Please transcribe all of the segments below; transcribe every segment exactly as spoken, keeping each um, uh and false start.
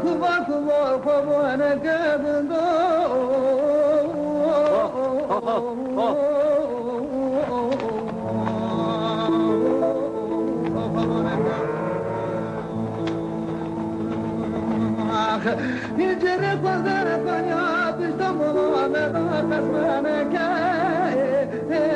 Kuva kuva xwe bo neke bindo. Ho, ho, ho, ho. Ax, hicrê xwe zere kanya pişta mola me da qesme neke. Hey,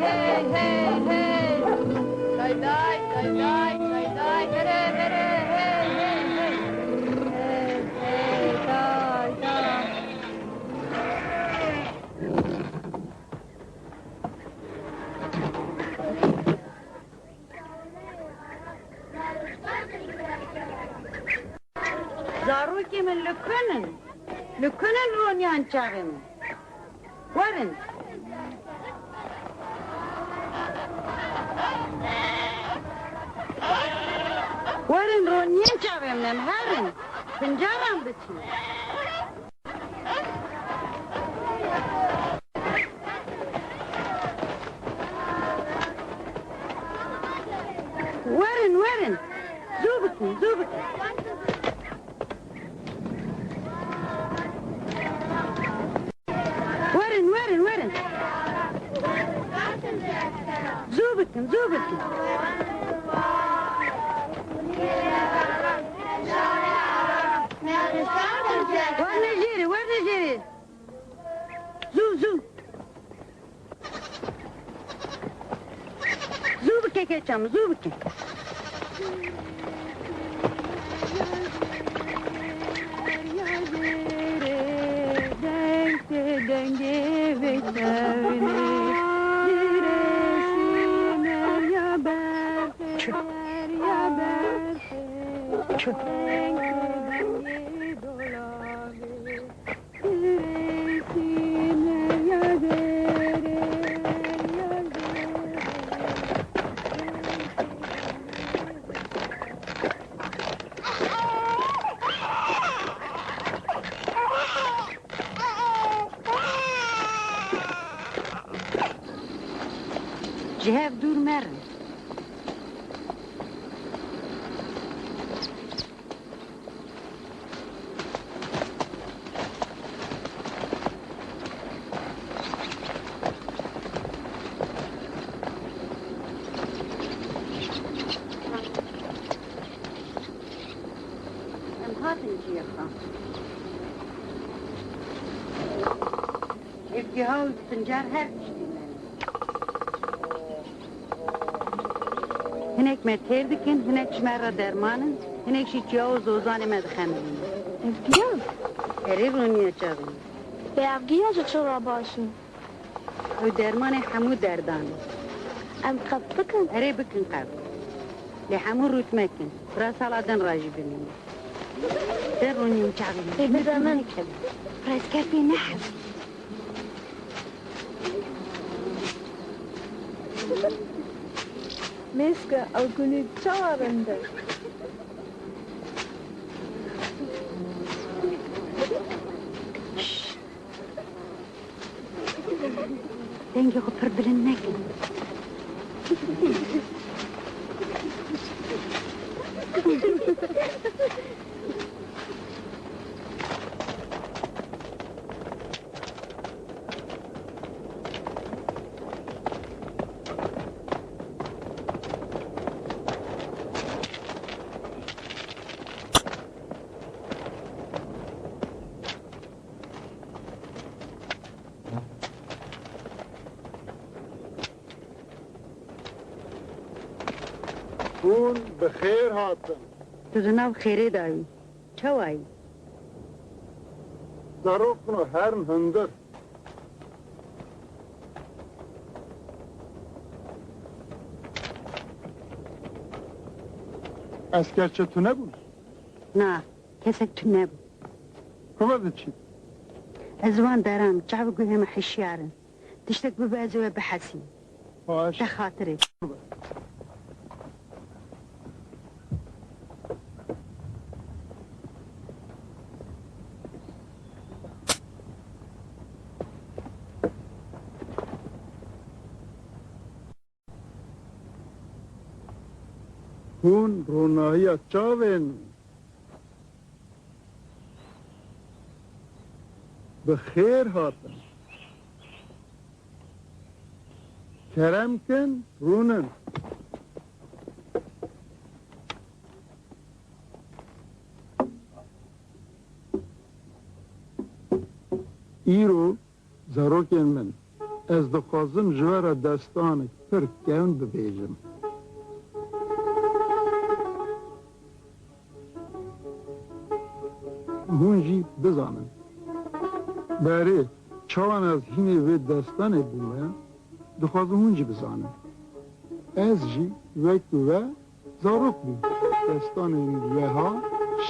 hey, hey, hey. Day, day, day, day, day, day. Here, here, hey, hey, hey. Hey, hey, day, day. Zarokê min li ku nin? Li ku nin roniyan çavê min? Werin. Werin, roniyên çavê min em herin. Pincaran biçin. Werin, werin. Zû bikin, zû bikin. Werin, werin, werin. Zû bikin, zû bikin. Werne jêrê, werne jêrê. Zû, zû. Zû bike keçam, zû bike. Dengê vê çewnê, girêsî meriya berfê, meriya berfê. Dengê, dengê dolavê. Ji hev dûr merin. Em hatin cihê xwe. Evgeha û sincar her tiştî me ne. Hinek me têr dikin, hinek ji me re derman in, hinek jî çiya û zozanê me dixemilînin. Evgiya? Erê, roniya çavê min. Lê evgiya jî çi re baş in? Ew dermanê hemû derdan in. Em qep bikin? Erê, bikin qep. Lê hemû rût mekin. Bira sala din re jî bimînin. Te rûnîn çavê min. Ê, bide min. Preskefê nehewî. Mêske, ew gulî çawa rind e? Dengê xwe pir bilind nekin. Hûn bi xêr hatin. Tu di nav xêrê de yî. Çawa yî? Zarok min û herin hundir. Eskerçe tune bûn? Na, kesek tune bû. Hûn diçîn? Ez wan deran, çav û guhê me hişyar in. Tiştek bibe ez ê we bihesînim. Baş. Te xatirê. Hûn ronahiya çavên min. Bi xêr hatin. Kerem kin, rûnin. Îro, zarokên min, ez dixwazim ji we re destanek pir kevn bibêjim. Hûn jî bizanin. Berê, çawan ez hînê vê destanê bûme, dixwazim hûn jî bizanin. Ez jî wek we zarok bûm. Destanên weha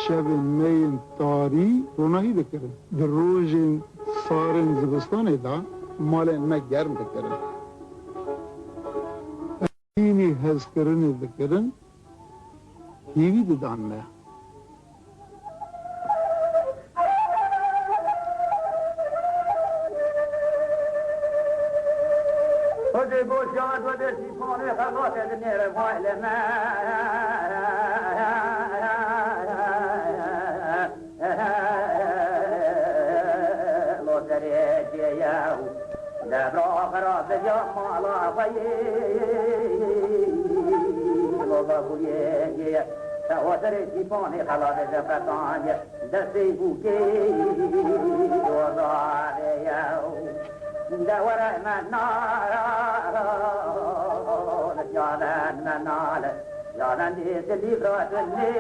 şevên me yên tarî ronahî dikirin. Di rojên sarên zivistanê de malên me germ dikirin. Hînî hezkirinê dikirin, hêvî didan me. Xwedê goşa do destî panê xelatê dinêre vay le me. Lo serê çêye û debra xera vediya mala xwe yê. Lo bakuriyê yê. Te o serê çîpanê xela de zefetan ye. Destê bûkê wazarê ye. De were me nara, caven me nale. Caven dê dilî ratinê.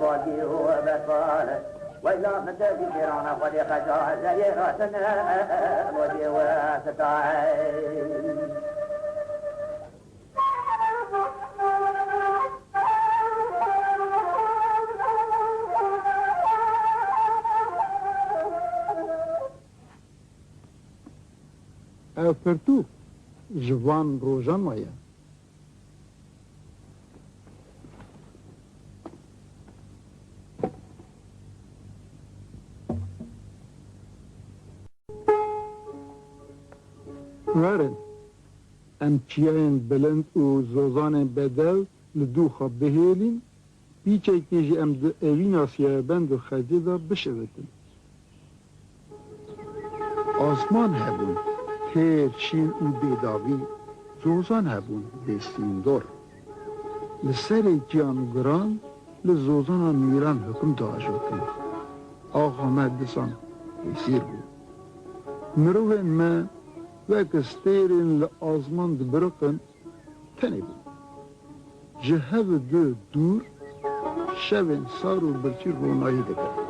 Bagî û befale. Weyla min te vî cêrana xwedê xeca zerê ratin, xwedê we sitay. Ev pirtûk ji van rojan me ye. Werin, em çiyayên bilind û zozanên bedew li dû xwe bihêlîn, pîçekê jî em di evîna siyayebend û xezê de bişevitin. Asman hebûn, têr, şîn û bêdavî, zozan hebûn, bêsîndor. Li serê çiyan giran, li zozana mîran hukm diajotin. Axa me disan hêsîr bû. Mirovên me wek stêrên li asman dibiriqin, tenê bûn. Ji hev û du dûr şevên sar û birçî ronahî dikin.